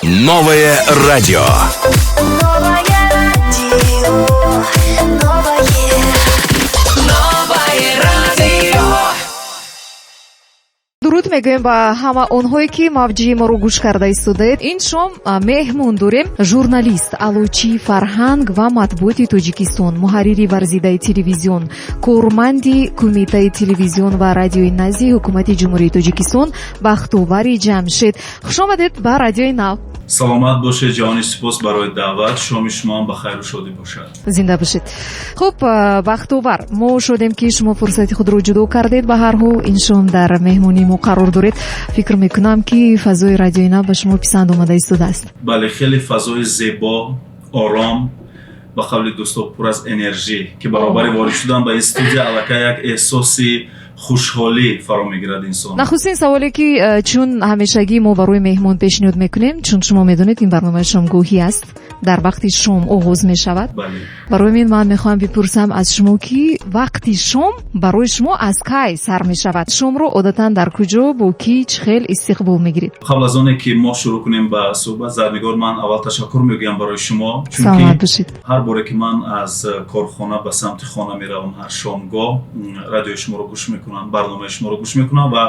Новое радио. Новое радио, новое, Новое радио. Дуруд мегӯем ба ҳама онҳое, ки мавҷи моро гӯш карда истодаед. Ин шом меҳмон дорем: журналист, аълочии фарҳанг ва матбуоти Тоҷикистон, муҳаррири варзидаи телевизион, корманди Кумитаи телевизион ва радиои назди Ҳукумати Ҷумҳурии Тоҷикистон Бахтовари Ҷамшед. Хуш омадед ба Радиои Нав. Саломат бошед, ҷаҳони сипос барои даъват. Шоми шумо ҳам ба хайру шодӣ бошад. Зинда бошед. Хуб, Бахтовар, мо шодем, ки шумо фурсати худро ҷудо кардед, ба ҳар ҳол ин шом дар меҳмонии мо қарор доред. Фикр мекунам, ки фазои Радиои Нав ба шумо писанд омада истодааст. Бале, хеле фазои зебо, ором, ба қавли дӯсто, пур аз энержӣ, ки баробари ворид шудан ба ин студия аллакай як эҳсоси хушҳолӣ фаро мегирад инсон. Нахустин саволе, ки чун ҳамешагӣ мо барои меҳмон пешниҳод мекунем, чун шумо медонед, ин барномаи шомгоҳӣ аст, дар вақти шом оғоз мешавад. Бале. Барои мин ман мехоҳам бипурсам аз шумо, ки вақти шом барои шумо аз кай сар мешавад? Шомро одатан дар куҷо, бо кӣ, чӣ хел истиқбол мегиред? Қабл аз оне ки мо шурӯъ кунем ба суҳбат, Зарнигор, ман аввал ташаккур мегӯям барои шумо, чунки Саломат бошед. ҳар боре ки ман аз корхона ба самти хона меравам, ҳар шомгоҳ радиои шуморо гӯш мекунам, барномаи шуморо гӯш мекунам ва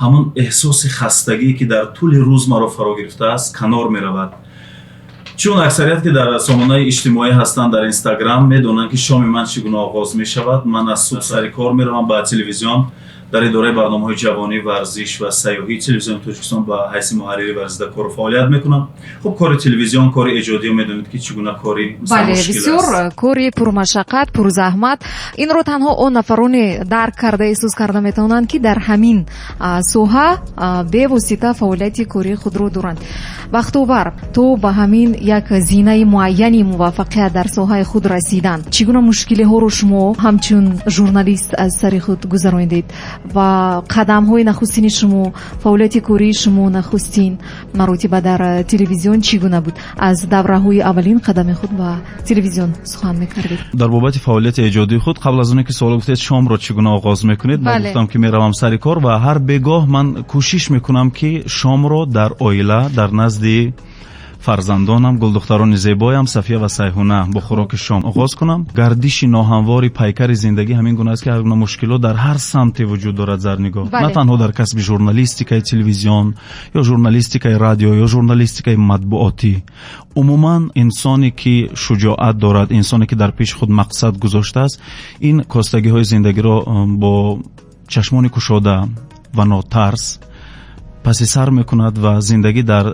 ҳамон эҳсоси хастагие, ки дар тӯли рӯз маро фаро гирифтааст, канор меравад. Чун аксарият, ки дар сомонаи иҷтимоӣ ҳастанд, дар Инстаграм, медонанд, ки шоми ман чӣ гуна оғоз мешавад. Ман аз субҳ сари кор меравам ба телевизион. Дар идораи барномаҳои ҷавонӣ, варзиш ва сайёҳии Телевизиони Тоҷикистон ба ҳайси муҳаррири варзида кору фаъолият мекунам. Хуб, кори телевизион, кори эҷодиё, медонед, ки чӣ гуна кори Бале. мушкил Бисёр аст. кори пурмашаққат, пурзаҳмат. Инро танҳо он нафароне дарк карда, эҳсос карда метавонанд, ки дар ҳамин соҳа бевосита фаъолияти кории худро доранд. Бахтовар, то ба ҳамин як зинаи муайяни муваффақият дар соҳаи худ расидан, чӣ гуна мушкилиҳоро шумо ҳамчун журналист аз сари худ гузаронидед ва қадамҳои нахустини шумо, фаъолияти кории шумо нахустин маротиба дар телевизион чӣ гуна буд? Аз давраҳои аввалин қадами худ ба телевизион сухан мекардед. Дар бобати фаъолияти эҷодии худ, қабл аз оне ки суол гуфтед, шомро чӣ гуна оғоз мекунед, ман гуфтам, ки меравам сари кор ва ҳар бегоҳ ман кӯшиш мекунам, ки шомро дар оила, дар назди фарзандонам, гулдухтарони зебоям Сафия ва Сайҳуна, бо хӯроки шом оғоз кунам. Гардиши ноҳамвори пайкари зиндагӣ ҳамин гуна аст, ки ҳар гуна мушкилот дар ҳар самте вуҷуд дорад, Зарнигоҳ. На танҳо дар касби журналистикаи телевизион ё журналистикаи радио ё журналистикаи матбуотӣ. Умуман, инсоне ки шуҷоат дорад, инсоне ки дар пеши худ мақсад гузоштааст, ин костагиҳои зиндагиро бо чашмони кушода ва нотарс паси сар мекунад ва зиндагӣ дар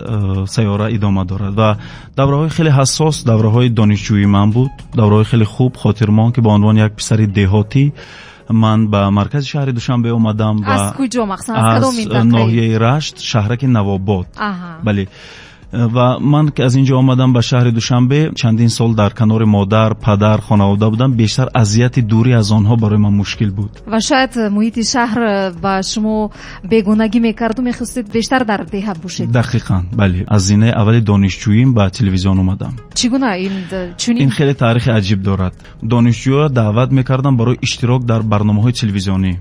сайёра идома дорад. Ва давраҳои хеле ҳассос давраҳои донишҷӯии ман буд, давраҳои хеле хуб хотирмон, ки ба унвони як писари деҳотӣ ман ба маркази шаҳри Душанбе омадам ва Аз куҷо, махсусан аз аз кадом минтақа? ноҳияи Рашт, шаҳраки Навобод. Бале, ва ман ки аз ин ҷо омадам ба шаҳри Душанбе, чандин сол дар канори модар, падар, хонавода будам. Бештар азияти дурӣ аз онҳо барои ман мушкил буд. Ва шояд муҳити шаҳр ба шумо бегонагӣ мекарду мехостед бештар дар деҳа бошед. Дақиқан, бале. Аз зинаи аввали донишҷӯим ба телевизион омадам. Чӣ гуна ин чунин? Ин хеле таърихи аҷиб дорад. Донишҷӯро даъват мекардам барои иштирок дар барномаҳои телевизионӣ,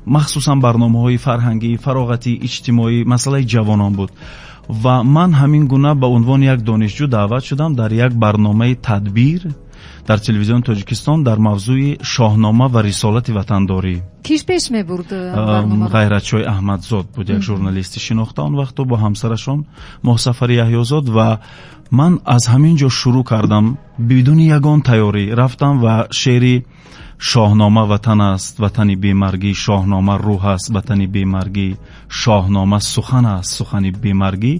махсусан барномаҳои фарҳангӣ, фароғатӣ, иҷтимоӣ, масъалаи ҷавонон буд. Ва ман ҳамин гуна ба унвони як донишҷӯ даъват шудам дар як барномаи тадбир дар Телевизиони Тоҷикистон дар мавзӯи Шоҳнома ва рисолати ватандорӣ. Киш пеш мебурд барномаро? Ғайратшоҳи Аҳмадзод буд, як журналисти шинохта он вақто, бо ҳамсарашон Моҳсафари Яҳёзод. Ва ман аз ҳамин ҷо шурӯъ кардам, бидуни ягон тайёрӣ рафтам ва шеъри «Шоҳнома ватан аст, ватани бемаргӣ, Шоҳнома рӯҳ аст, ватани бемаргӣ, Шоҳнома сухан аст, сухани бемаргӣ»,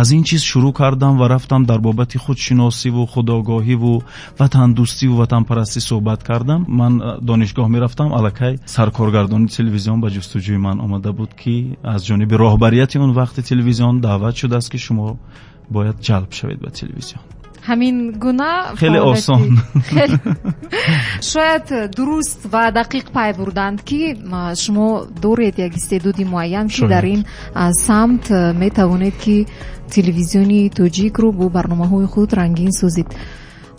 аз ин чиз шурӯъ кардам ва рафтам дар бобати худшиносиву худогоҳиву ватандӯстиву ватанпарастӣ суҳбат кардам. Ман донишгоҳ мерафтам, аллакай саркоргардони телевизион ба ҷустуҷӯи ман омада буд, ки аз ҷониби роҳбарияти он вақти телевизион даъват шудааст, ки шумо бояд ҷалб шавед ба телевизион. Ҳамин гуна Хеле осон. Хеле шояд дуруст ва дақиқ пай бурданд, ки шумо доред як истеъдоди муайян, ки дар ин самт метавонед, ки телевизиони тоҷикро бо барномаҳои худ рангин созед.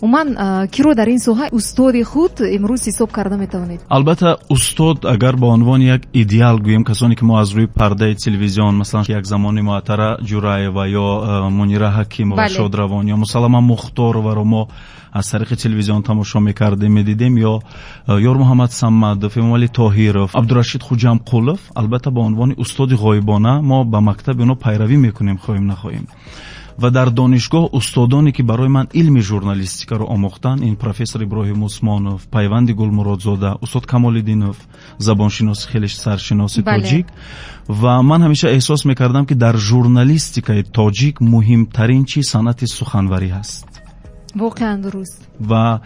Умуман, киро дар ин соҳа устоди худ имрӯз ҳисоб карда метавонед? Албатта, устод агар ба унвони як идеал гӯем, касоне ки мо аз рӯи пардаи телевизион, масалан, як замони Муаттара Ҷураева ё Мунира Ҳакимова, Шодравон ё Мусаллама Мухтороваро мо аз тариқи телевизион тамошо мекардем, медидем, ё Ёрмуҳаммад Самадов, Эмомалӣ Тоҳиров, Абдурашид Хуҷамқулов, албатта ба унвони устоди ғоибона мо ба мактаби онҳо пайравӣ мекунем, хоҳем нахоҳем. Ва дар донишгоҳ устодоне ки барои ман илми журналистикаро омӯхтанд, ин профессор Иброҳим Усмонов, Пайванди Гулмуродзода, устод Камолиддинов, забоншиноси хеле саршиноси тоҷик. Ва ман ҳамеша эҳсос мекардам, ки дар журналистикаи тоҷик муҳимтарин чиз санъати суханварӣ ҳаст. Воқеан дуруст. Ва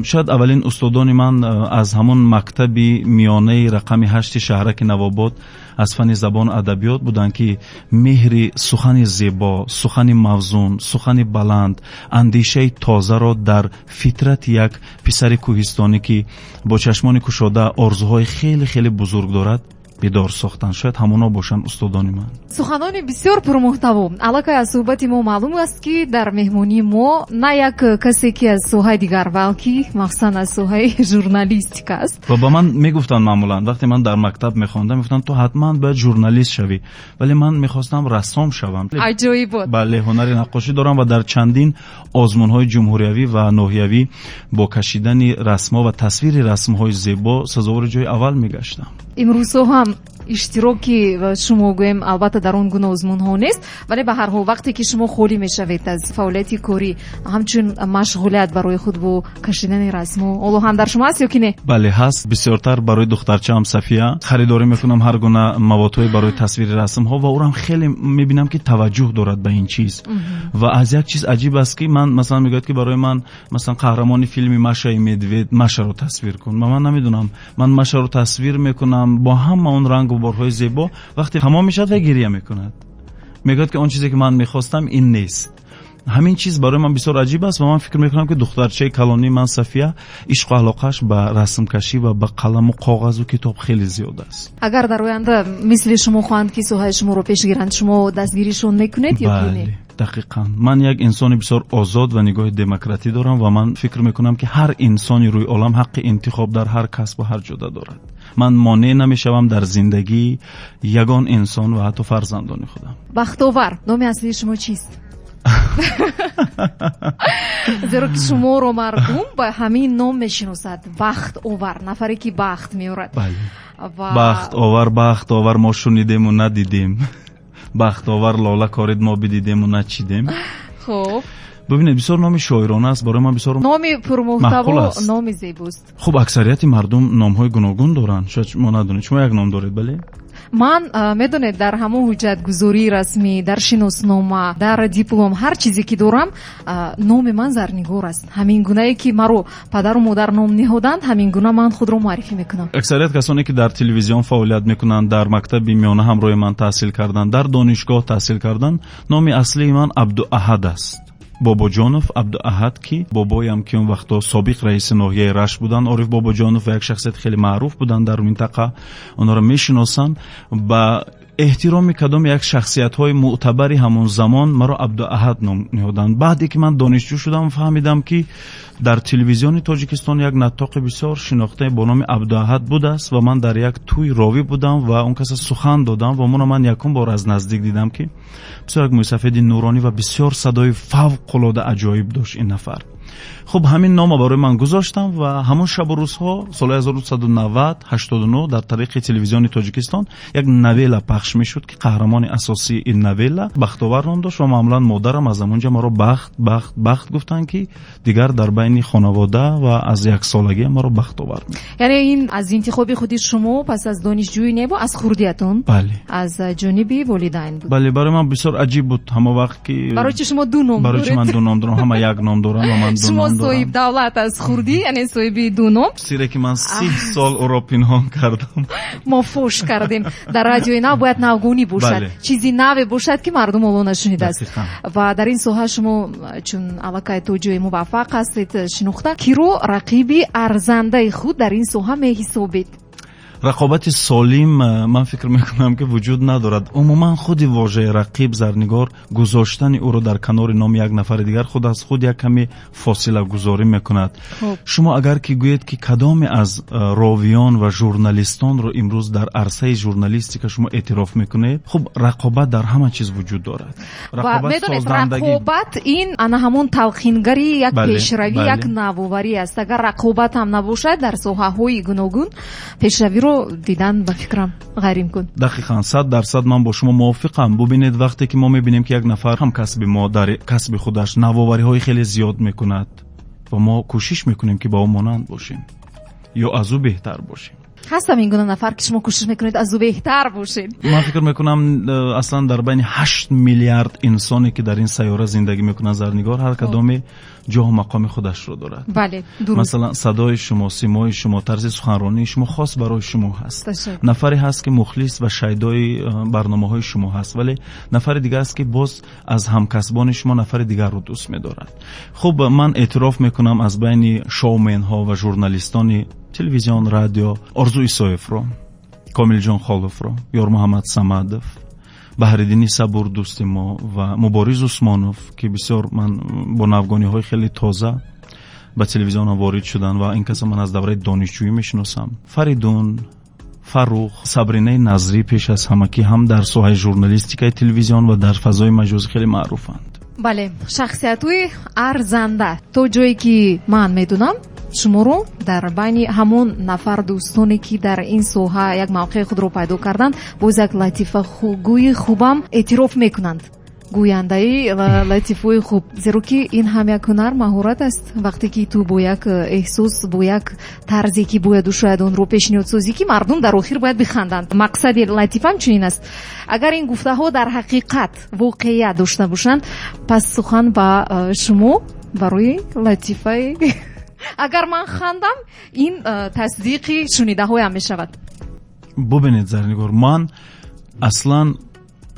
шояд аввалин устодони ман аз ҳамон мактаби миёнаи рақами 8 шаҳраки Навобод аз фанни забону адабиёт буданд, ки меҳри сухани зебо, сухани мавзун, сухани баланд, андешаи тозаро дар фитрати як писари кӯҳистонӣ, ки бо чашмони кушода орзуҳои хеле хеле бузург дорад, бедор сохтанд. Шояд ҳамоно бошанд устодони ман. Суханони бисёр пурмуҳтаво. Аллакай аз суҳбати мо маълум аст, ки дар меҳмонии мо на як касе, ки аз соҳаи дигар, балки махсусан аз соҳаи журналистика аст. Ва ба ман мегуфтанд маъмулан, вақте ман дар мактаб мехондам, мегуфтанд ту ҳатман бояд журналист шавӣ. Вале ман мехостам рассом шавам. Аҷоиб буд. Бале, ҳунари наққошӣ дорам ва дар чандин озмунҳои ҷумҳуриявӣ ва ноҳиявӣ бо кашидани расмҳо ва тасвири расмҳои зебо сазовори ҷои аввал мегаштам. Имрӯзҳо ҳам иштироки шумо гӯем, албатта дар он гуна озмунҳо нест, вале ба ҳар ҳол вақте ки шумо холӣ мешавед аз фаъолияти корӣ, ҳамчун машғулият барои худ бо кашидани расмҳо, ҳоло ҳам дар шумо ҳаст ё ки не? Бале, ҳаст. Бисёртар барои духтарчаам Сафия харидорӣ мекунам ҳар гуна маводҳои барои тасвири расмҳо ва ӯрам хеле мебинам, ки таваҷҷӯҳ дорад ба ин чиз. Ва аз як чиз аҷиб аст, ки ман масалан мегӯяд, ки барои ман масалан қаҳрамони филми Маша и Медвед Машаро тасвир кун. Ва ман намедонам, ман Машаро тасвир мекунам бо ҳама он рангу борҳои зебо, вақте тамом мешавад ва гиря мекунад. Мегӯяд, ки он чизе ки ман мехостам ин нест. Ҳамин чиз барои ман бисёр аҷиб аст ва ман фикр мекунам, ки духтарчаи калонии ман Сафия ишқу алоқааш ба расмкашӣ ва ба қаламу коғазу китоб хеле зиёд аст. Агар дар оянда мисли шумо хоҳанд, ки соҳаи шуморо пеш гиранд, шумо дастгиришон мекунед ё ки не? Бале, дақиқан. Ман як инсони бисёр озод ва нигоҳи демократӣ дорам ва ман фикр мекунам, ки ҳар инсони рӯи олам ҳаққи интихоб дар ҳар касбу ҳар ҷода дорад. Ман монеъ намешавам дар зиндагии ягон инсон ва ҳатто фарзандони худам. Бахтовар, номи аслии шумо чист? Зеро ки шуморо мардум ба ҳамин ном мешиносад. Бахтовар, нафаре ки бахт меорад. Бале. Бахтовар, бахтовар, мо шунидему надидем. Бахтовар лола корид, мо бидидему начидем. Хуб. Бибинед, бисёр номи шоирона аст, барои ман бисёр номи пурмуҳтаво, маъқул аст. Номи зебост. Хуб, аксарияти мардум номҳои гуногун доранд. Шояд шумо надонед. Шумо як ном доред, бале? Ман, медонед, дар ҳамон ҳуҷҷатгузории расмӣ, дар шиноснома, дар диплом, ҳар чизе ки дорам, номи ман Зарнигор аст. Ҳамин гунае ки маро падару модар ном ниҳоданд, ҳамин гуна ман худро муаррифӣ мекунам. Аксарият касоне ки дар телевизион фаъолият мекунанд, дар мактаби миёна ҳамроҳи ман таҳсил карданд, дар донишгоҳ таҳсил карданд, номи аслии ман Абдуаҳад аст. Бобоҷонов Абдуаҳад, ки бобоям, ки он вақто собиқ раиси ноҳияи Рашт буданд, Ориф Бобоҷонов, ва як шахсияти хеле маъруф буданд дар минтақа, онҳоро мешиносанд. Ба эҳтироми кадом як шахсиятҳои мӯътабари ҳамон замон маро Абдуаҳад ном ниҳоданд. Баъде ки ман донишҷӯ шудам, фаҳмидам, ки дар телевизиони Тоҷикистон як наттоқи бисёр шинохтае бо номи Абдуаҳад будааст ва ман дар як тӯй ровӣ будам ва он каса сухан додам ва моно ман якум бор аз наздик дидам, ки бисёр як мӯйсафеди нуронӣ ва бисёр садои фавқулода аҷоиб дошт ин нафар. Хуб, ҳамин номо барои ман гузоштам ва ҳамон шабу рӯзҳо соли 1990, 89 дар тариқи телевизиони Тоҷикистон як новелла пахш мешуд, ки қаҳрамони асосии ин новелла Бахтовар ном дошт ва маъмулан модарам аз ҳамон ҷо маро Бахт, Бахт, Бахт гуфтанд, ки дигар дар байни хонавода ва аз яксолагӣ маро Бахтовар мегуфтанд. Яъне ин аз интихоби худи шумо пас аз донишҷӯӣ небу аз хурдиятон? Бале. Аз ҷониби волидайн буд. Бале, барои ман бисёр аҷиб буд ҳама вақт ки Барои чи шумо ду ном Барои чи ман доред? ду ном дорам, ҳама як ном дорам ва ман ду Шумо ном дорам. соҳиб давлат аз хурдӣ, яъне соҳиби ду ном. Сире ки ман 30 сол ӯро пинҳон кардам. Мо фош кардем. Дар радиои нав бояд навгонӣ бошад. Бале. Чизи наве бошад, ки мардум ҳоло нашунидааст. Дақиқан. Ва дар ин соҳа шумо, чун аллакай то ҷое муваффақ ҳастед, шинохта, киро рақиби арзандаи худ дар ин соҳа меҳисобед? Рақобати солим, ман фикр мекунам, ки вуҷуд надорад. Умуман худи вожаи рақиб, Зарнигор, гузоштани ӯро дар канори номи як нафари дигар худ аз худ як каме фосилагузорӣ мекунад. Шумо агар ки гӯед, ки кадоме аз ровиён ва журналистонро имрӯз дар арсаи журналистика шумо эътироф мекунед, хуб, рақобат дар ҳама чиз вуҷуд дорад. Рақобат ин ана ҳамон талқингари як пешравӣ, як навоварӣ аст. Агар рақобат ҳам набошад, дар соҳаҳои гуногун пешравиро дидан, ба фикрам, ғайриимкон. Дақиқан, 100% ман бо шумо мувофиқам. Бубинед, вақте ки мо мебинем, ки як нафар ҳамкасби мо дар касби худаш навовариҳои хеле зиёд мекунад ва мо кӯшиш мекунем, ки ба ӯ монанд бошем ё аз ӯ беҳтар бошем. Ҳастам ин гуна нафар, ки шумо кӯшиш мекунед аз ӯ беҳтар бошед? Ман фикр мекунам, аслан дар байни 8 миллиард инсоне, ки дар ин сайёра зиндагӣ мекунанд, Зарнигор, ҳар кадоме ҷоҳу мақоми худашро дорад. Бале, дуруст. Масалан, садои шумо, симои шумо, тарзи суханронии шумо хос барои шумо ҳаст. Нафаре ҳаст, ки мухлис ва шайдои барномаҳои шумо ҳаст, вале нафари дигар аст, ки боз аз ҳамкасбони шумо нафари дигарро дӯст медорад. Хуб, ман эътироф мекунам, аз байни шоуменҳо ва журналистони телевизион, радио Орзу Исоевро, Комилҷон Холовро, Ёрмуҳаммад Самадов, Баҳриддини Сабур, дӯсти мо, ва Мубориз Усмонов, ки бисёр ман бо навгониҳои хеле тоза ба телевизионам ворид шуданд ва ин каса ман аз давраи донишҷӯӣ мешиносам, Фаридун, Фаррух, Сабринаи Назрӣ, пеш аз ҳама, ки ҳам дар соҳаи журналистикаи телевизион ва дар фазои маҷозӣ хеле маъруфанд. Бале, шахсиятҳои арзанда. То ҷое ки ман медонам, шуморо дар байни ҳамон нафар дӯстоне, ки дар ин соҳа як мавқеи худро пайдо карданд, боз як латифагӯи хубам эътироф мекунанд, гӯяндаи латифаҳои хуб, зеро ки ин ҳам як ҳунар, маҳорат аст. Вақте ки ту бо як эҳсос, бо як тарзе, ки бояду шояд онро пешниҳод созӣ, ки мардум дар охир бояд биханданд. Мақсади латифам чунин аст. Агар ин гуфтаҳо дар ҳақиқат воқеият дошта бошанд, пас сухан ба шумо барои латифаи. Агар ман хандам, ин тасдиқи шунидаҳоям мешавад. Бубинед, Зарнигор, ман аслан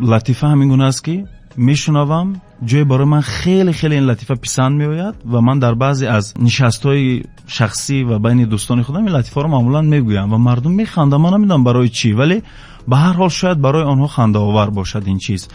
латифа ҳамин гуна аст, ки мешунавам, ҷое барои ман хеле хеле ин латифа писанд меояд ва ман дар баъзе аз нишастҳои шахсӣ ва байни дӯстони худам ин латифаро маъмулан мегӯям ва мардум механданд. Ман намедонам барои чӣ, вале ба ҳар ҳол шояд барои онҳо хандаовар бошад ин чиз.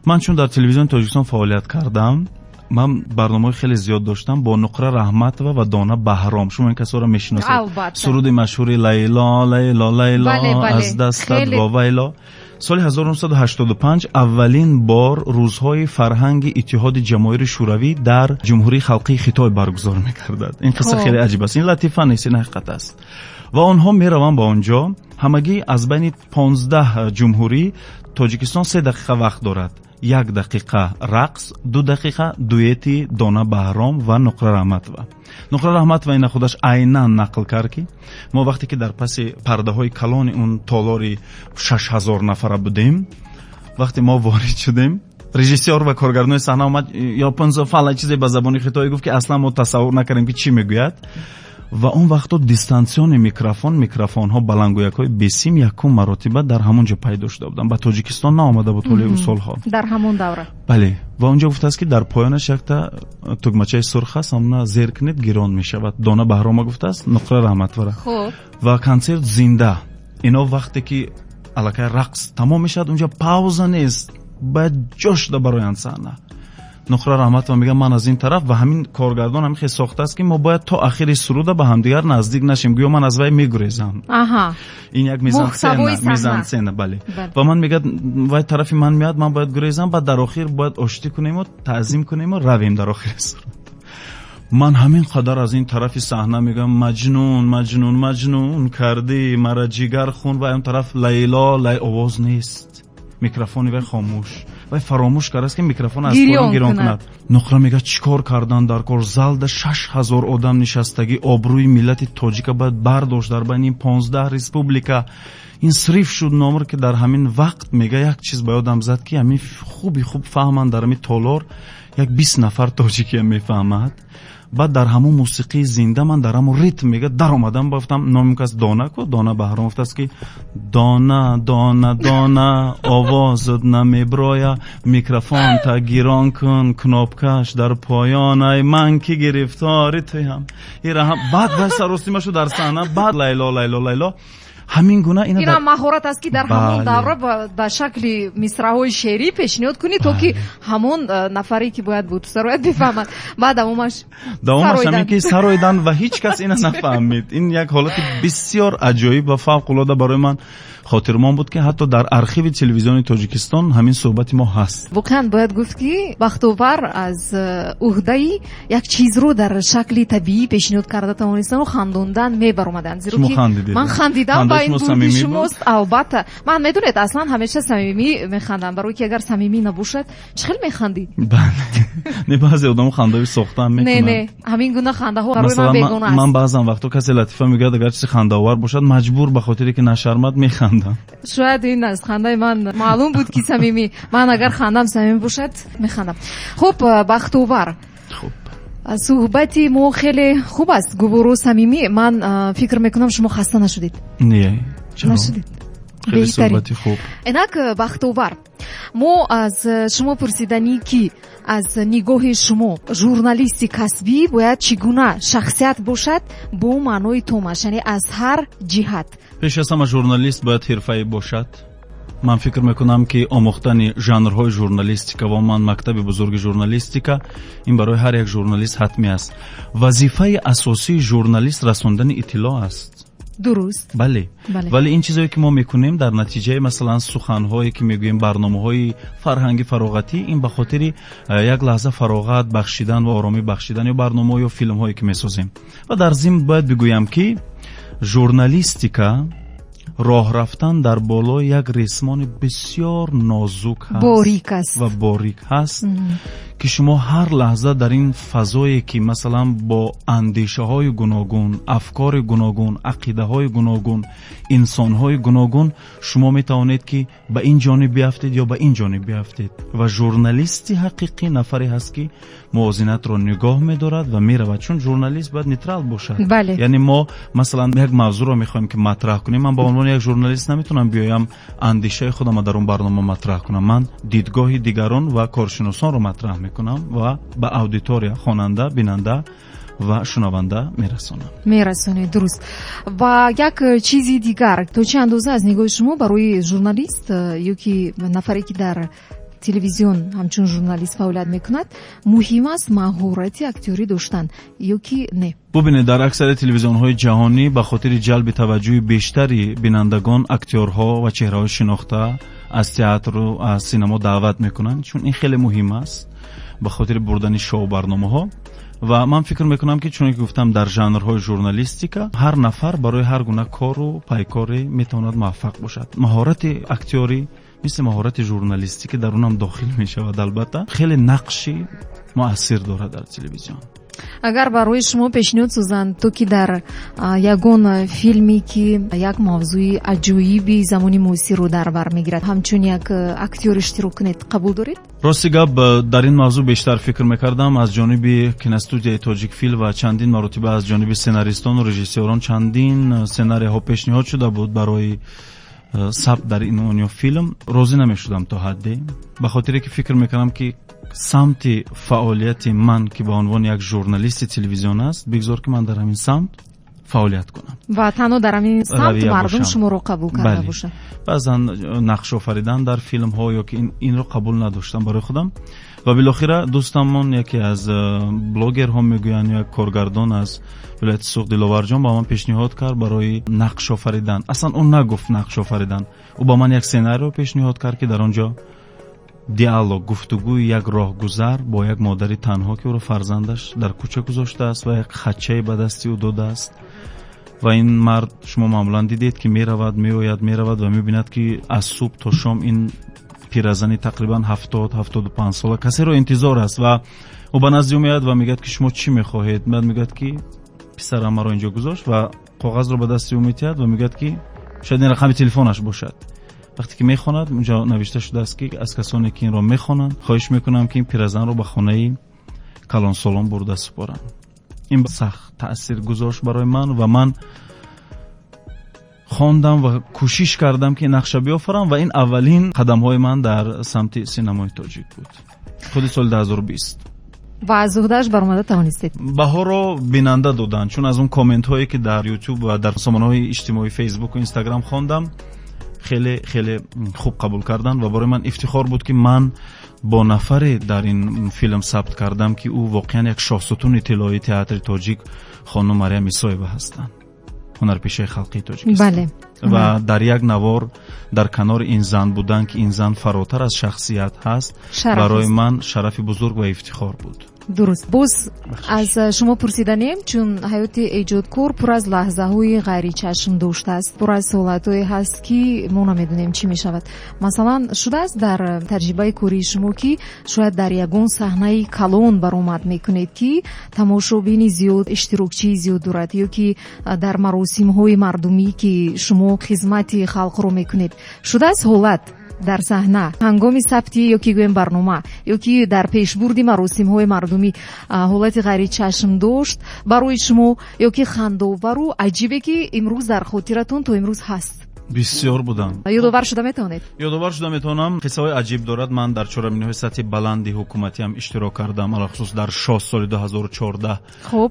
Ман чун дар телевизиони Тоҷикистон фаъолият кардам, ман барномаҳои хеле зиёд доштам бо Нуқра Раҳматова ва Дона Баҳром. Шумо ин касоро мешиносед. Суруди машҳури «Лайло, Лайло, Лайло, аз дастат вовайло». Соли 1985 аввалин бор Рӯзҳои фарҳанги Иттиҳоди Ҷамоҳири Шӯравӣ дар Ҷумҳурии Халқии Хитой баргузор мекардад. Ин қисса хеле аҷиб аст, ин латифа нест, ин ҳақиқат аст. Ва онҳо мераванд ба он ҷо. Ҳамагӣ аз байни 15 ҷумҳурӣ Тоҷикистон 3 дақиқа вақт дорад: 1 дақиқа рақс, 2 дақиқа дуэти Дона Баҳром ва Нуқра Раҳматова. Нуқра Раҳматова ина худаш айнан нақл кард, ки мо вақте ки дар паси пардаҳои калони он толори 6000 нафара будем, вақте мо ворид шудем, режиссёр ва коргардони саҳна омад, японзо фала чизе ба забони хитоӣ гуфт, ки аслан мо тасаввур накардем, ки чӣ мегӯяд. Ва он вақто дистанционный микрофон, микрофонҳо, баландгӯякҳои бесим якум маротиба дар ҳамон ҷо пайдо шуда буданд, ба Тоҷикистон наомада буд ҳоли ӯ солҳо. Дар ҳамон давра. Бале. Ва онҷо гуфтааст, ки дар поёнаш якта тугмачаи сурх аст, ҳамона зер кунед, гирон мешавад. Дона Баҳрома гуфтааст, Нуқра Раҳматовара. Ва консерт зинда. Ино вақте ки аллакай рақс тамом мешавад, унҷо пауза нест, бояд ҷо шуда бароянд саҳна. Нуқра Раҳматова мегӯяд, ман аз ин тараф ва ҳамин коргардон ҳамин хел сохтааст, ки мо бояд то охири суруда ба ҳамдигар наздик нашем, гӯё ман аз вай мегурезам. Ин як мизансцена, бале. Ва ман, мегӯяд, вай тарафи ман меяд, ман бояд гурезам, баъд дар охир бояд оштӣ кунему таъзим кунему равем. Дар охири суруд ман ҳамин қадар аз ин тарафи саҳна мегӯям: «Маҷнун, Маҷнун, Маҷнун кардӣ мара ҷигар хун». Ва он тараф «Лайло, лай», овоз нест, микрофони вай хомӯш. Вай фаромӯш кардааст, ки микрофон аз поён гирон кунад. Нуқра мегӯяд, чӣ кор кардан дар кор? Залда 6000 одам нишастагӣ, обрӯи миллати тоҷика бояд бардошт дар байни ин 15 республика. Ин срыв шуд номер, ки дар ҳамин вақт, мега, як чиз ба ёдам зад, ки ҳамин хуби хуб фаҳманд, дар ҳамин толор як 20 нафар тоҷикия мефаҳмад. Баъд дар ҳамон мусиқии зинда ман дар ҳамон ритм, мега, даромадам, гуфтам, номи кас Дона ку, Дона Баҳром, гуфтааст, ки «Дона, Дона, Дона, овозат намеброя, микрофон та гирон кун, кнопкаш дар поён, ай ман ки гирифтори туям». Ира баъд вай саростима шуд дар саҳна, баъд «Лайло, Лайло, Лайло». Ҳамин гуна ин ҳам маҳорат аст, ки дар ҳамон давра ба шакли мисраҳои шеърӣ пешниҳод кунӣ, то ки ҳамон нафаре, ки бояд бо ту сарояд, бифаҳмад. Баъд давомаш давомаш ҳамин ки сароидан ва ҳеҷ кас инро нафаҳмид. Ин як ҳолати бисёр аҷоиб ва фавқулода барои ман хотирмон буд, ки ҳатто дар архиви телевизиони Тоҷикистон ҳамин суҳбати мо ҳаст. Воқеан бояд гуфт, ки Бахтовар аз уҳдаи як чизро дар шакли табиӣ пешниҳод карда тавонистан ва хандондан мебаромаданд. Зеро ки ман хандидам ва ин бурди шумост, албатта. Ман медонед, аслан ҳамеша самимӣ механдам, барои ки агар самимӣ набошад, чӣ хел механдӣ? Бале. Не, баъзе одамо хандаҳои сохта мекунанд. Не, не, ҳамин гуна хандаҳо барои ман бегона аст. Ман баъзан вақто касе латифа мегӯяд, агар чизе хандаовар бошад, маҷбур ба хотире ки нашармад механдам. Шояд ин аз хандаи ман маълум буд, ки самимӣ. Ман агар хандам самимӣ бошад, механдам. Хуб, Бахтовар. Хуб. Суҳбати мо хеле хуб аст, гуворо, самимӣ. Ман фикр мекунам, шумо хаста нашудед. Не, чаро? Нашудед. Хеле суҳбати хуб. Инак, Бахтовар, мо аз шумо пурсиданӣ, ки аз нигоҳи шумо журналисти касбӣ бояд чӣ гуна шахсият бошад бо маънои томаш, яъне аз ҳар ҷиҳат. Пеш аз ҳама журналист бояд ҳирфаӣ бошад. Ман фикр мекунам, ки омӯхтани жанрҳои журналистика ва умуман мактаби бузурги журналистика ин барои ҳар як журналист ҳатмӣ аст. Вазифаи асосии журналист расондани иттилоъ аст. Дуруст. Бале. Вале ин чизое, ки мо мекунем, дар натиҷаи масалан суханҳое, ки мегӯем, барномаҳои фарҳанги фароғатӣ, ин ба хотири як лаҳза фароғат бахшидан ва оромӣ бахшидан ё барномаҳо ё филмҳое, ки месозем. Ва дар зимн бояд бигӯям, ки журналистика роҳ рафтан дар болои як ресмони бисёр нозук ҳаст, борик аст ва борик ҳаст, ки шумо ҳар лаҳза дар ин фазое, ки масалан бо андешаҳои гуногун, афкори гуногун, ақидаҳои гуногун, инсонҳои гуногун, шумо метавонед, ки ба ин ҷониб биафтед ё ба ин ҷониб биафтед. Ва журналисти ҳақиқӣ нафаре ҳаст, ки мувозинатро нигоҳ медорад ва меравад, чун журналист бояд нейтрал бошад. Яъне мо масалан як мавзӯъро мехоҳем, ки матраҳ кунем. Ман ба унвони як журналист наметавонам биёям андешаи худамро дар он барнома матраҳ кунам. Ман дидгоҳи дигарон ва коршиносонро матраҳ мекунам ва ба аудитория, хонанда, бинанда ва шунаванда мерасонам. Мерасонед, дуруст. Ва як чизи дигар, то чӣ андоза аз нигоҳи шумо барои журналист ё ки нафаре, ки дар телевизион ҳамчун журналист фаъолият мекунад, муҳим аст маҳорати актёрӣ доштан ё ки не? Бубинед, дар аксари телевизионҳои ҷаҳонӣ ба хотири ҷалби таваҷҷӯҳи бештари бинандагон актёрҳо ва чеҳраҳои шинохта аз театру аз синамо даъват мекунанд, чун ин хеле муҳим аст ба хотири бурдани шоу барномаҳо. Ва ман фикр мекунам, ки чуне ки гуфтам, дар жанрҳои журналистика ҳар нафар барои ҳар гуна кору пайкоре метавонад муваффақ бошад. Маҳорати актёрӣ мисли маҳорати журналистӣ, ки дар онам дохил мешавад, албатта хеле нақши муассир дорад дар телевизион. Агар барои шумо пешниҳод созанд, то ки дар ягон филме, ки як мавзӯи аҷоиби замони муосирро дар бар мегирад, ҳамчун як актёр иштирок кунед, қабул доред? Рости гап, дар ин мавзӯъ бештар фикр мекардам. Аз ҷониби киностудияи Тоҷикфилм ва чандин маротиба аз ҷониби сценаристону режиссёрон чандин сценарияҳо пешниҳод шуда буд барои сабт дар ин он ё филм. Розӣ намешудам то ҳадде, ба хотире ки фикр мекардам, ки самти фаъолияти ман, ки ба унвони як журналисти телевизион аст, бигзор ки ман дар ҳамин самт фаъолият кунам. Ва танҳо дар ҳамин самт равия мардум бошам. шуморо қабул карда Бале. бошад. Баъзан нақшофаридан дар филмҳо ё ки инро қабул надоштам барои худам. Ва билохира дӯстамон, яке аз блогерҳо мегӯянд, як коргардон аз вилояти Суғд, Диловарҷон, ба ман пешниҳод кард барои нақшофаридан. Аслан ӯ нагуфт нақшофаридан, ӯ ба ман як сценарио пешниҳод кард, ки дар он ҷо диалог, гуфтугӯи як роҳгузар бо як модари танҳо, ки ӯро фарзандаш дар кӯча гузоштааст ва як хаччае ба дасти ӯ додааст. Ва ин мард, шумо маъмулан дидед, ки меравад, меояд, меравад ва мебинад, ки аз субҳ то шом ин пиразани тақрибан 70-75 сола касеро интизор аст. Ва ӯ ба назди ӯ меояд ва мегӯяд, ки шумо чӣ мехоҳед? Баъд мегӯяд, ки писарам маро инҷо гузошт, ва коғазро ба дасти ӯ метиҳад ва мегӯяд, ки шояд ин рақами телефонаш бошад. Вақте ки мехонад, унҷо навишта шудааст, ки аз касоне, ки инро мехонанд, хоҳиш мекунам, ки ин пиразанро ба хонаи калонсолон бурда супоранд. Ин сахт таъсир гузошт барои ман ва ман хондам ва кӯшиш кардам, ки нақша биёфарам, ва ин аввалин қадамҳои ман дар самти синамои тоҷик буд, худи соли 2020. Ва аз уҳдааш баромада тавонистед? Баҳоро бинанда доданд, чун аз он комментҳое, ки дар Ютуб ва дар сомонаҳои иҷтимоӣ, Фейсбуку Инстаграм хондам, хеле хеле хуб қабул карданд ва барои ман ифтихор буд, ки ман бо нафаре дар ин филм сабт кардам, ки ӯ воқеан як шоҳсутуни тиллоии театри тоҷик, хонум Марьям Исоева ҳастанд, ҳунарпешаи халқии Тоҷикистон. Ва дар як навор дар канори ин зан будан, ки ин зан фаротар аз шахсият ҳаст, барои ман шарафи бузург ва ифтихор буд. Дуруст. Боз аз шумо пурсиданем, чун ҳаёти эҷодкор пур аз лаҳзаҳои ғайричашмдошт аст, пур аз ҳолатҳое ҳаст, ки мо намедонем чӣ мешавад. Масалан, шудааст дар таҷрибаи кории шумо, ки шояд дар ягон саҳнаи калон баромад мекунед, ки тамошобини зиёд, иштирокчии зиёд дорад, ё ки дар маросимҳои мардумӣ, ки шумо хизмати халқро мекунед, шудааст ҳолат дар саҳна ҳангоми сабти ё ки гӯем барнома, ё ки дар пешбурди маросимҳои мардумӣ ҳолати ғайричашмдошт барои шумо ё ки хандовару аҷибе, ки имрӯз дар хотиратон то имрӯз ҳаст? Бисёр будам. Ёдовар шуда метавонед? Ёдовар шуда метавонам. Қиссаҳои аҷиб дорад. Ман дар чорабиниҳои сатҳи баланди ҳукуматиам иштирок кардам, алахусус дар ШОС соли 2014.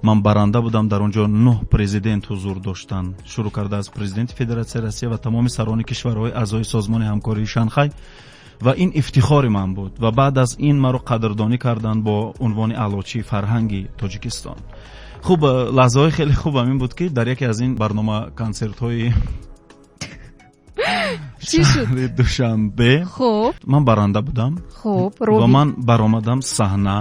Ман баранда будам. Дар он ҷо нӯҳ президент ҳузур доштанд, шурӯъ карда аз президенти Федератсияи Россия ва тамоми сарони кишварҳои аъзои Созмони ҳамкории Шанхай, ва ин ифтихори ман буд. Ва баъд аз ин маро қадрдонӣ карданд бо унвони Аълочии фарҳанги Тоҷикистон. Хуб, лаҳзаҳои хеле хубам ин буд, ки дар яке аз ин барнома консертҳои Чӣ шуд? Шаҳри Душанбе ман баранда будам ва ман баромадам саҳна,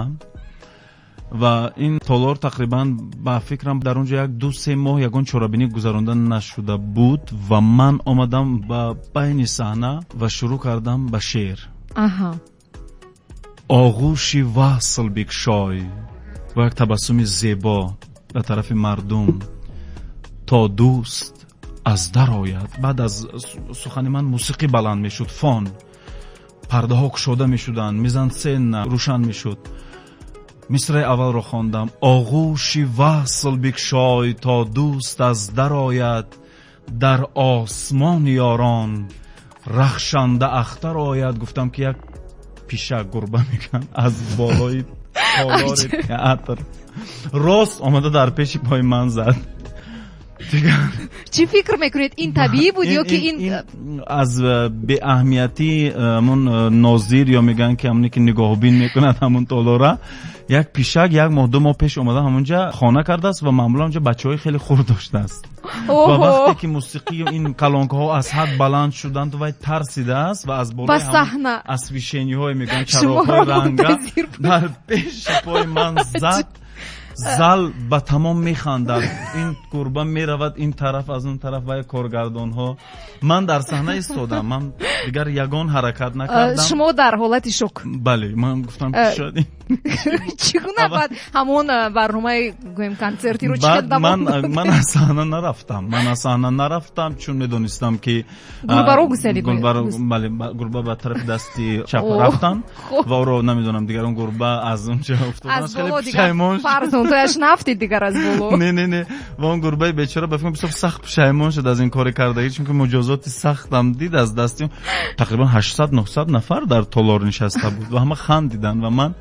ва ин толор тақрибан, ба фикрам, дар он ҷо як 2-3 моҳ ягон чорабинӣ гузаронда нашуда буд. Ва ман омадам ба байни саҳна ва шурӯъ кардам ба шеър. Оғӯши васл бикшой, бо як табассуми зебо ба тарафи мардум, то дӯст аз дар ояд. Баъд аз сухани ман мусиқӣ баланд мешуд, фон, пардаҳо кушода мешуданд, мизансцена рӯшан мешуд. Мисраи аввалро хондам: оғӯши васл бикшой, то дӯст аз дар ояд, дар осмон ёрон рахшанда ахтар ояд. Гуфтам, ки як пишак, гурба мекунад, аз болои толори театр рост омада дар пеши пои ман зад. Чӣ фикр мекунед, ин табиӣ буд ё ки ин аз беаҳамиятӣ ҳамун нозир, ё мегӯянд, ки ҳамоне, ки нигоҳубин мекунад ҳамун толора, як пишак як моҳ, 2 моҳ пеш омада ҳамунҷа хона кардааст ва маъмулан онҷа бачаҳои хеле хурд доштааст. Ва вақте ки мусиқии ин калонкаҳо аз ҳад баланд шуданд, вай тарсидааст ва аз болои освещение ҳое, мегӯянд, чароғҳои ранга, дар пеши пои ман зад. Зал ба тамом механдад. Ин гурба меравад ин тараф, аз он тараф вай коргардонҳо. Ман дар саҳна истодам, ман дигар ягон ҳаракат накардам. Шумо дар ҳолати шок. Бале, ман гуфтам, ки шояд Чӣ гуна баъд ҳамон барномаи, гӯем, консертиро чӣ Ман аз саҳна нарафтам, ман аз саҳна нарафтам, чун медонистам, ки Гурбаро гуселид. Бале, гурба ба тарафи дасти чап рафтан ва ӯро намедонам, дигар он гурба аз онҷа уфтод, хеле пушаймон. Фарзандояш нафтид дигар аз боло. Не, не, не. Ва он гурбаи бечора, ба фикрам, бисёр сахт пушаймон шуд аз ин кори кардагӣ, чунки муҷозоти сахтам дид аз дасти. Тақрибан 800-900 нафар дар толор нишаста буд ва ҳама хандиданд. Ва ман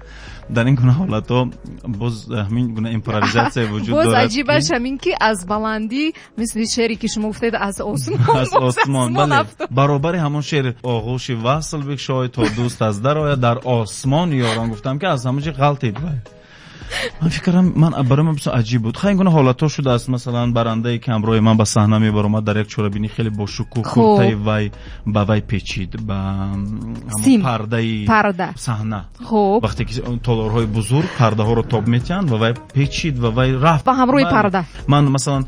дар ин гуна ҳолатҳо боз ҳамин гуна импровизатсия вуҷуд дорад. Боз аҷибаш ҳамин, ки аз баландӣ, мисли шеъре, ки шумо гуфтед, аз осмон. Аз осмон, бале, баробари ҳамон шеър оғӯши васл бикшой, то дӯст аз дар ояд, дар осмон ёрон, гуфтам, ки аз ҳамон ҷи ғалтид вай. Ман фикрам, ман барои ман бисёр аҷиб буд. Хай, ин гуна ҳолатҳо шудааст. Масалан, барандае, ки ҳамроҳи ман ба саҳна мебаромад дар як чорабинӣ хеле бошукӯҳ, куртаи вай ба вай печид, ба пардаи саҳна. Вақте ки толорҳои бузург пардаҳоро тоб метиҳанд, ва вай печид ва вай рафт ба ҳамроҳи парда. Ман, масалан,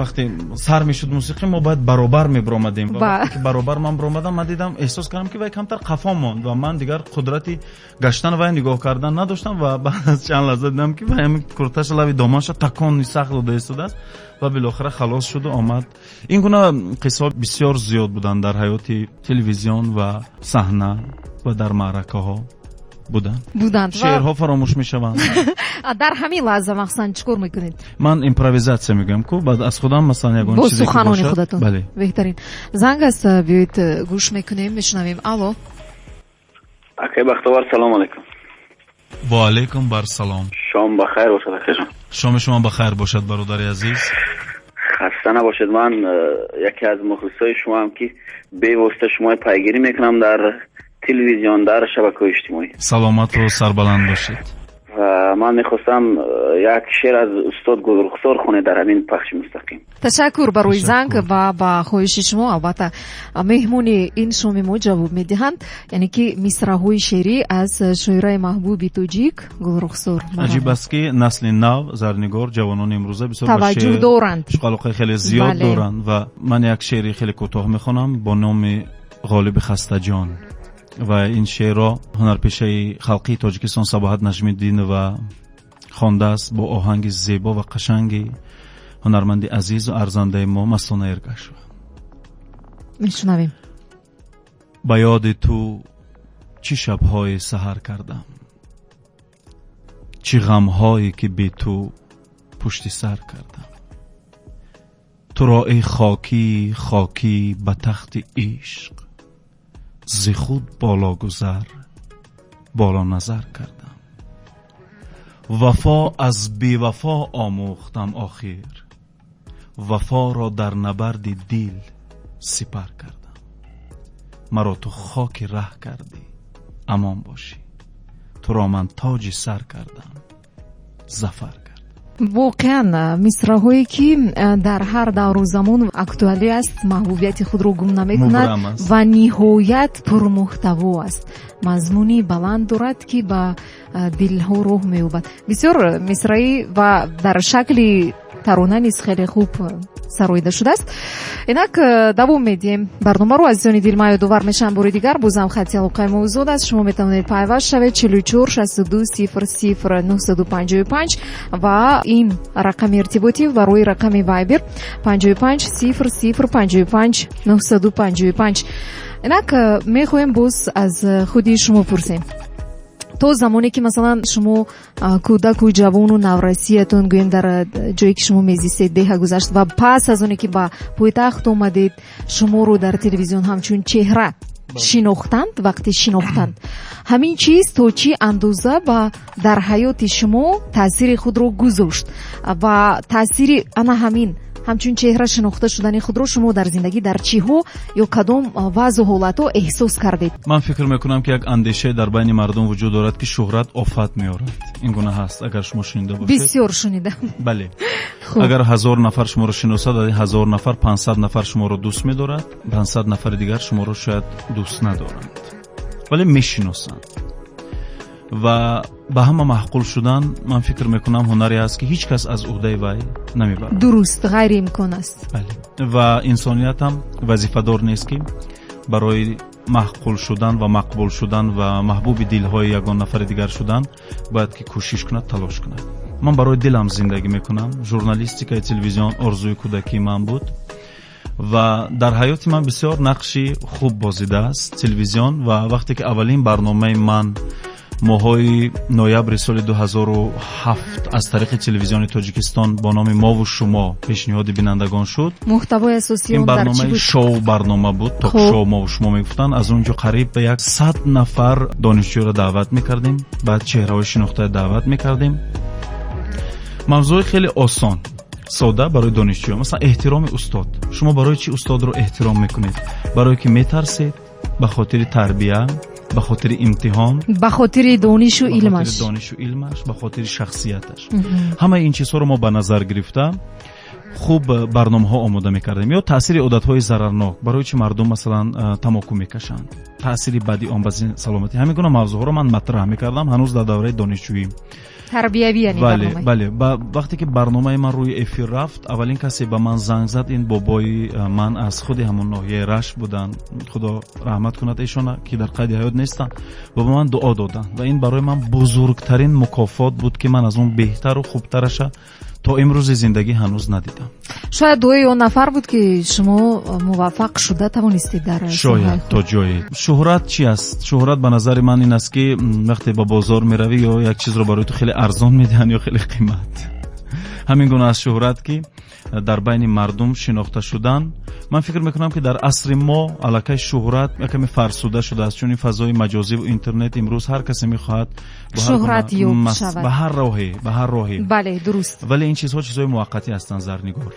вақте сар мешуд мусиқӣ, мо бояд баробар мебиромадем. Вақте ки баробар ман биромадам, ман дидам, эҳсос кардам, ки вай камтар қафо монд ва ман дигар қудрати гаштан вай нигоҳ кардан надоштам. Ва баъд аз чанд лаҳза дидам, ки вай ҳамин курташа, лави доманша такони сахт дода истодааст ва билохира халос шуду омад. Ин гуна қиссаҳо бисёр зиёд буданд дар ҳаёти телевизион ва саҳна ва дар маъракаҳо буданд. Буданд. Шеърҳо фаромӯш мешаванд. Дар ҳамин лаҳза махсусан чӣ кор мекунед? Ман импровизатсия мегӯям ку, баъд аз худам, масалан, ягон чизе суханони худатон. Бале. Беҳтарин. Занг аст, биёед, гӯш мекунем, мешунавем. Алло. Акай Бахтовар, салому алайкум. Ва алайкум бар салом. Шом бахайр бошад, акаҷон. Шоми шумо бахайр бошад, бародари азиз. Хаста набошед. Ман яке аз мухлисои шумоам, ки бевосита шуморо пайгирӣ мекунам дар телевизион, дар шабакаҳои иҷтимоӣ. Саломату сарбаланд бошед. Ва ман мехостам як шеър аз устод Гулрухсор хонед дар ҳамин пахши мустақим. Ташаккур барои Ташаккур. занг ва ба хоҳиши шумо албатта меҳмони ин шоми мо ҷавоб медиҳанд, яъне ки мисраҳои шеърӣ аз шоираи маҳбуби тоҷик Гулрухсор. Аҷиб аст, ки насли нав, Зарнигор, ҷавонони имрӯза бисёр ба таваҷҷӯҳ шеър доранд. Ишқу алоқаи хеле зиёд доранд. Ва ман як шеъри хеле кӯтоҳ мехонам бо номи Ғолиби хастаҷон ва ин шеърро ҳунарпешаи халқии Тоҷикистон Сабоҳат Наҷмиддинова хондааст бо оҳанги зебо ва қашанги ҳунарманди азизу арзандаи мо Мастона Эргашова. Мешунавем. Ба ёди ту чӣ шабҳое саҳар кардам, чӣ ғамҳое ки бе ту пушти сар кардам. Туро эй хокӣ, хокӣ ба тахти ишқ зи худ боло гузар, боло назар кардам. Вафо аз бевафо омӯхтам, охир вафоро дар набарди дил сипар кардам. Маро ту хоки раҳ кардӣ, амон бошӣ, туро ман тоҷи сар кардам, зафар кардам. Воқеан, мисраҳое ки дар ҳар давру замон актуалӣ аст, маҳбубияти худро гум намекунад Мубрам аст. ва ниҳоят пурмуҳтаво аст, мазмуни баланд дорад, ки ба дилҳо роҳ меёбад. Бисёр мисраӣ ва дар шакли тарона низ хеле хуб сароида шудааст. Инак давом медиҳем барномаро. Азизони дил, ман ёдовар мешавам бори дигар, бозам хати алоқаи мо озод аст, шумо метавонед пайваст шавед: 44 62 00 955 ва ин рақами иртиботӣ барои рақами Вайбер 55 00 55 955. Инак мехоҳем боз аз худи шумо пурсем: то замоне ки, масалан, шумо кӯдаку ҷавону наврасиятон, гӯем, дар ҷое ки шумо мезистед, деҳа, гузашт ва пас аз оне ки ба пойтахт омадед, шуморо дар телевизион ҳамчун чеҳра шинохтанд, вақте шинохтанд, ҳамин чиз то чӣ андоза ба дар ҳаёти шумо таъсири худро гузошт ва таъсири ана ҳамин ҳамчун чеҳра шинохта шудани худро шумо дар зиндагӣ дар чиҳо ё кадом вазъу ҳолатҳо эҳсос кардед? Ман фикр мекунам, ки як андешае дар байни мардум вуҷуд дорад, ки шӯҳрат офат меорад. Ин гуна ҳаст, агар шумо шунида бошед. Бисёр шунидам. Бале, агар 1000 нафар шуморо шиносад, аз ин 1000 нафар 500 нафар шуморо дӯст медорад, 500 нафари дигар шуморо шояд дӯст надоранд, вале мешиносанд. Ва ба ҳама маъқул шудан, ман фикр мекунам, ҳунаре аст, ки ҳеҷ кас аз уҳдаи вай намебарад. Дуруст, ғайриимкон аст. Бале, ва инсоният ҳам вазифадор нест, ки барои маъқул шудан ва мақбул шудан ва маҳбуби дилҳои ягон нафари дигар шудан бояд ки кӯшиш кунад, талош кунад. Ман барои дилам зиндагӣ мекунам. Журналистикаи телевизион орзуи кӯдакии ман буд ва дар ҳаёти ман бисёр нақши хуб бозидааст телевизион. Ва вақте ки аввалин барномаи ман моҳҳои ноябри соли 2007 аз тариқи телевизиони Тоҷикистон бо номи «Мову шумо» пешниҳоди бинандагон шуд, Муҳтавои асосии ин он дар чӣ барномаи буд? шоу барнома буд, ток-шоу «Мову шумо» мегуфтанд. Аз он ҷо қариб ба 100 нафар донишҷӯро даъват мекардем, баъд чеҳраҳои шинохта даъват мекардем. Мавзӯи хеле осон, сода барои донишҷӯ, масалан, эҳтироми устод. Шумо барои чӣ устодро эҳтиром мекунед? Барое ки метарсед, ба хотири тарбия, ба хотири имтиҳон, ба хотири донишу ба хотири илмаш, донишу илмаш, ба хотири шахсияташ. Ҳамаи ин чизҳоро мо ба назар гирифта, хуб барномаҳо омода мекардем. Ё таъсири одатҳои зарарнок, барои чӣ мардум, масалан, тамоку мекашанд, таъсири бади он ба саломатӣ. Ҳамин гуна мавзӯъҳоро ман матраҳ мекардам ҳанӯз дар давраи донишҷӯӣ. Тарбиявӣ, яъне Бале. барномаи. Бале, вақте ки барномаи ман рӯи эфир рафт, аввалин касе ба ман занг зад, ин бобои ман аз худи ҳамон ноҳияи Рашт буданд, Худо раҳмат кунад эшона, ки дар қайди ҳаёт нестанд, ва ба ман дуо доданд. Ва ин барои ман бузургтарин мукофот буд, ки ман аз он беҳтару хубтараша то имрӯзи зиндагӣ ҳанӯз надидам. Шояд дуои он нафар буд, ки шумо муваффақ шуда тавонистед дар соҳаи Шояд. худ. То ҷое. Шӯҳрат чи аст? Шӯҳрат ба назари ман ин аст, ки вақте ба бозор меравӣ, ё як чизро барои ту хеле арзон медиҳанд, ё хеле қимат. Ҳамин гуна аст шӯҳрат, ки дар байни мардум шинохта шудан. Ман фикр мекунам, ки дар асри мо аллакай шӯҳрат якаме фарсуда шудааст, чун ин фазои маҷозиву интернет имрӯз ҳар касе мехоҳад шӯҳрат ёб шавад. Ба ҳар роҳе. Бале, дуруст. Вале ин чизҳо чизҳои муваққатӣ ҳастанд, Зарнигор.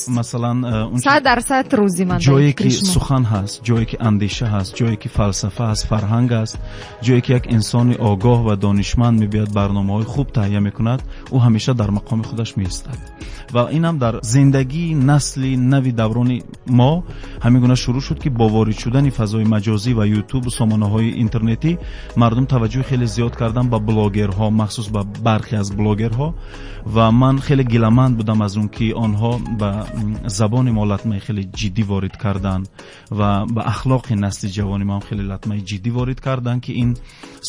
Масалан, 100% рӯзи ман. Ҷое ки сухан ҳаст, ҷое ки андеша ҳаст, ҷое ки фалсафа ҳаст, фарҳанг аст, ҷое ки як инсони огоҳ ва донишманд мебиёд, барномаҳои хуб таҳия мекунад, ӯ ҳамеша дар мақоми худаш меистад. Ва инам дар зиндагии насли нави даврони мо ҳамин гуна шурӯъ шуд, ки бо ворид шудани фазои маҷозӣ ва Ютубу сомонаҳои интернетӣ мардум таваҷҷӯҳи хеле зиёд карданд ба блогерҳо, махсус ба бархе аз блогерҳо. Ва ман хеле гиламанд будам аз он, ки онҳо ба забони мо латмаи хеле ҷиддӣ ворид карданд ва ба ахлоқи насли ҷавони мо ҳам хеле латмаи ҷиддӣ ворид карданд, ки ин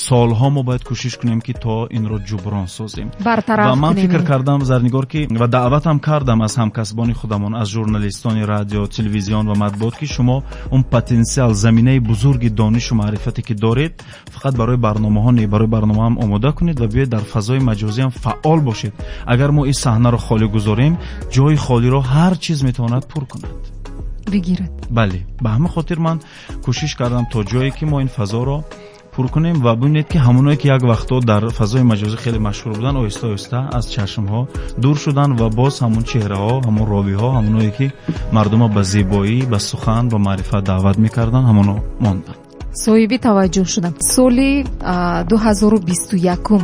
солҳо мо бояд кӯшиш кунем, ки то инро ҷуброн созем. Бартараф. Ва ман фикр кардам, Зарнигор, ки ва даъватам кардам аз ҳамкасбони худамон, аз журналистони радио, телевизион ва матбуот, ки шумо он потенсиал, заминаи бузурги донишу маърифате, ки доред, фақат барои барномаҳо не, барои барномаам омода кунед ва биёед, дар фазои маҷозиам фаъол бошед. Агар мо ин саҳнаро холӣ гузорем, ҷои холиро ҳар чиз метавонад пур кунад. Бигирад. Бале, ба ҳамин хотир ман кӯшиш кардам, то ҷое ки мо ин фазоро пур кунем. Ва бибинед, ки ҳамоное, ки як вақтҳо дар фазои маҷозӣ хеле машҳур буданд, оҳиста оҳиста аз чашмҳо дур шуданд ва боз ҳамон чеҳраҳо, ҳамон ровиҳо, ҳамоное, ки мардумро ба зебоӣ, ба сухан, ба маърифат даъват мекарданд, ҳамоно монданд. Соҳиби таваҷҷӯҳ шудам. Соли 2021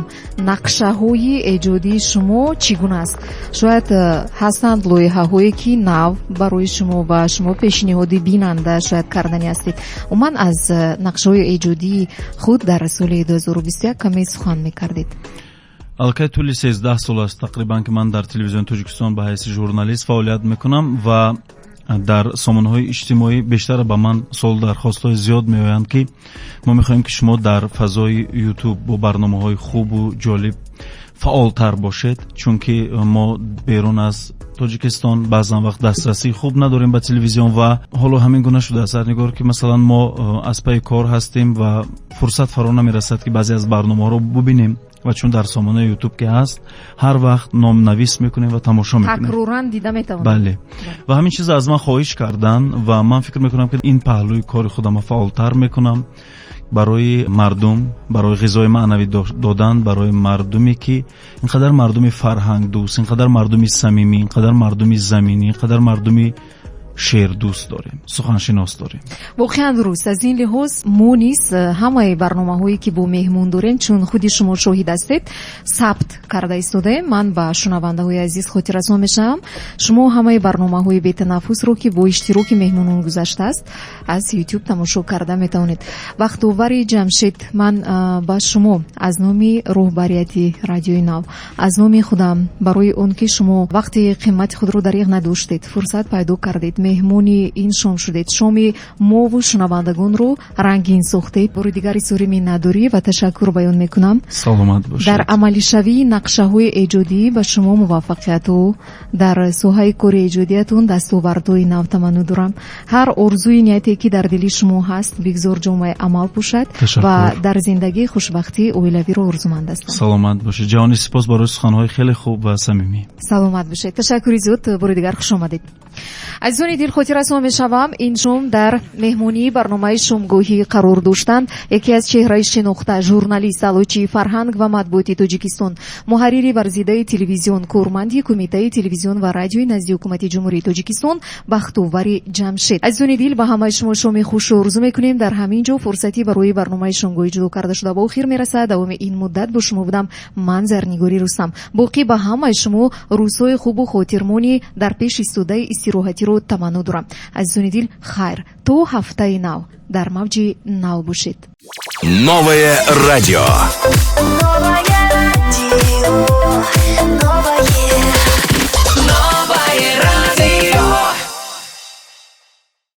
нақшаҳои эҷодии шумо чӣ гуна аст? Шояд ҳастанд лоиҳаҳое, ки нав барои шумо ва шумо пешниҳоди бинанда шояд кардани ҳастед. Умуман, аз нақшаҳои эҷодии худ дар соли 2021 каме сухан мекардед. Аллакай тӯли 13 сол аст тақрибан, ки ман дар Телевизиони Тоҷикистон ба ҳайси журналист фаъолият мекунам ва дар сомонаҳои иҷтимоӣ бештар ба ман суолу дархостҳои зиёд меоянд, ки мо мехоҳем, ки шумо дар фазои Ютуб бо барномаҳои хубу ҷолиб фаъолтар бошед, чунки мо берун аз Тоҷикистон баъзан вақт дастрасии хуб надорем ба телевизион. Ва ҳоло ҳамин гуна шудааст, Зарнигор, ки масалан мо аз пайи кор ҳастем ва фурсат фаро намерасад, ки баъзе аз барномаҳоро бубинем. Ва чун дар сомонаи Ютуб ки ҳаст, ҳар вақт номнавис мекунем ва тамошо мекунем. Такроран дида метавонем. Бале, ва ҳамин чизро аз ман хоҳиш карданд ва ман фикр мекунам, ки ин паҳлӯи кори худамро фаъолтар мекунам барои мардум, барои ғизои маънавӣ додан барои мардуме, ки ин қадар мардуми фарҳангдӯст, ин қадар мардуми самимӣ, ин қадар мардуми заминӣ, ин қадар мардуми шеърдӯст дорем, суханшинос дорем. Воқеан дуруст. Аз ин лиҳоз мо низ ҳамаи барномаҳое, ки бо меҳмон дорем, чун худи шумо шоҳид ҳастед, сабт карда истодаем. Ман ба шунавандаҳои азиз хотиррасон мешавам: шумо ҳамаи барномаҳои Бетанаффусро, ки бо иштироки меҳмонон гузаштааст, аз Ютуб тамошо карда метавонед. Бахтовари Ҷамшед, ман ба шумо аз номи роҳбарияти Радиои Нав, аз номи худам барои он ки шумо вақти қимати худро дариғ надоштед, фурсат пайдо кардед, меҳмони ин шом шудед, шоми мову шунавандагонро рангин сохтед, бори дигар изҳори миннатдорӣ ва ташаккур баён мекунам. Саломат бошед. Дар амалишавии нақшаҳои эҷодӣ ба шумо муваффақияту, дар соҳаи кори эҷодиятон дастовардҳои нав таманно дорам. Ҳар орзуи нияте, ки дар дили шумо ҳаст, бигзор ҷомаи амал пӯшад ва дар зиндагӣ хушбахтии оилавиро орзуманд ҳастам. Саломат бошед. Ҷаҳони сипос барои суханҳои хеле хуб ва самимӣ. Саломат бошед, ташаккури зиёд, бори дигар хуш омадед. Азизони дил, хотиррасон мешавам: ин шом дар меҳмонии барномаи шомгоҳӣ қарор доштанд яке аз чеҳраи шинохта, журналист, аълочии фарҳанг ва матбуоти Тоҷикистон, муҳаррири варзидаи телевизион, корманди Кумитаи телевизион ва радиои назди Ҳукумати Ҷумҳурии Тоҷикистон Бахтовари Ҷамшед. Азизони дил, ба ҳамаи шумо шоми хушу орзу мекунем. Дар ҳамин ҷо фурсатӣ барои барномаи шомгоҳӣ ҷудо карда шуда ба охир мерасад. Давоми ин муддат бо шумо будам ман, Зарнигори Рустам. Боқӣ ба ҳамаи шумо рӯзҳои хубу хотирмонӣ дар пеш истодаи истироҳатиро таманно дорам. Азизони дил, хайр, то ҳафтаи нав дар мавҷи нав бошед. Новое радио. Новое радио, новое